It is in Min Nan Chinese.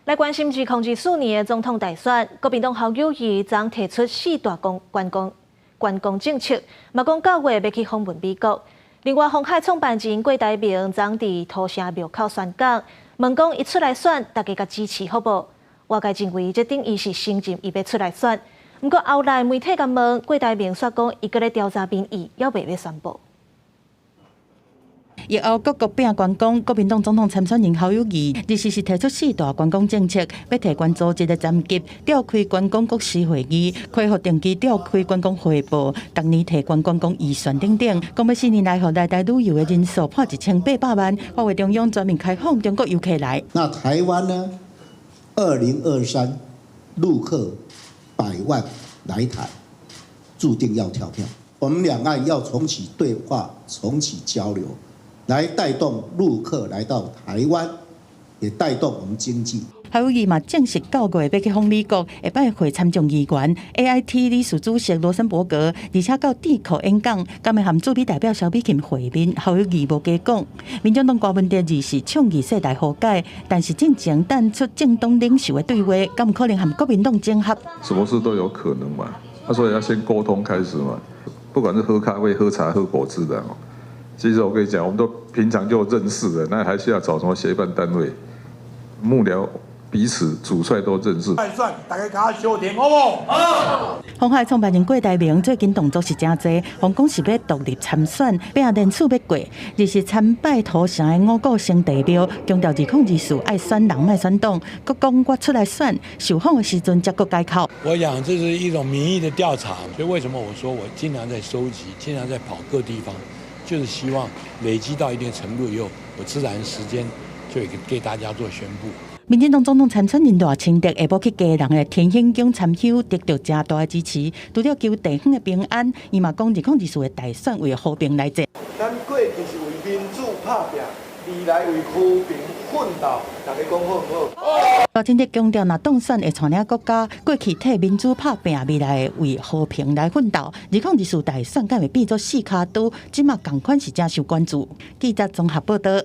來關心2024年的總統大選，國民黨侯友宜昨提出四大觀光觀光政策，嘛講9月欲去訪問美國。另外，鴻海創辦人郭台銘昨佇土城廟口宣講，問講伊出來選，大家共支持好無？外界認為這等於是承認伊欲出來選。毋過後來媒體共問，郭台銘煞講伊閣咧調查民意，猶未欲宣布。疫後各國拼觀光，國民黨總統參選人侯友宜，日時是提出四大觀光政策，欲提懸組織的層級，召開觀光國是會議，恢復定期召開觀光匯報，逐年提懸觀光預算等等，講欲4年內予來台旅遊的人數破1800萬，呼籲中央全面開放中國遊客來。那台灣呢？2023陸客百萬來台，注定要跳票。我們兩岸要重啟對話，重啟交流。來帶動陸客來到台灣，也帶動我們經濟。侯友宜嘛正式9月欲去訪美國，會拜會參眾議員、AIT 理事主席羅森伯格，而且到智庫演講，敢會和駐美代表蕭美琴會面。侯友宜無加講。民進黨柯文哲二是倡議世代和解，但是進前淡出政黨領袖的對話，敢有可能和國民黨整合？什麼事都有可能嘛，啊所以要先溝通開始嘛，不管是喝咖啡、喝茶、喝果汁的。其實我跟你講，我們都平常就認識的，那還需要找什麼協辦單位？幕僚彼此主帥都認識。算，大家較相挺好無？好。鴻海創辦人郭台銘最近動作是誠濟，風講是欲獨立參選，拼連署欲過，而是參拜土城的五股聖地廟，強調2024愛選人莫選黨，閣講我出來選，受訪的時陣才閣改口。我想這是一種民意的調查，所以為什麼我說我經常在收集，經常在跑各地方。就是希望累積到一定程度以後，我自然時間就會給大家做宣布。民進黨總統參選人賴清德下晡去基隆的天興宮參香，得到誠大的支持。除了求地方的平安，伊嘛講2024的大選為和平來戰。咱過去是為民主拍拚，未來為和平奮鬥，大家講好毋好？賴清德強調，若當選會帶領國家，過去替民主拍拚，未來為和平來奮鬥。2024大選敢會變做四跤豬？這馬仝款是誠受關注。記者綜合報道。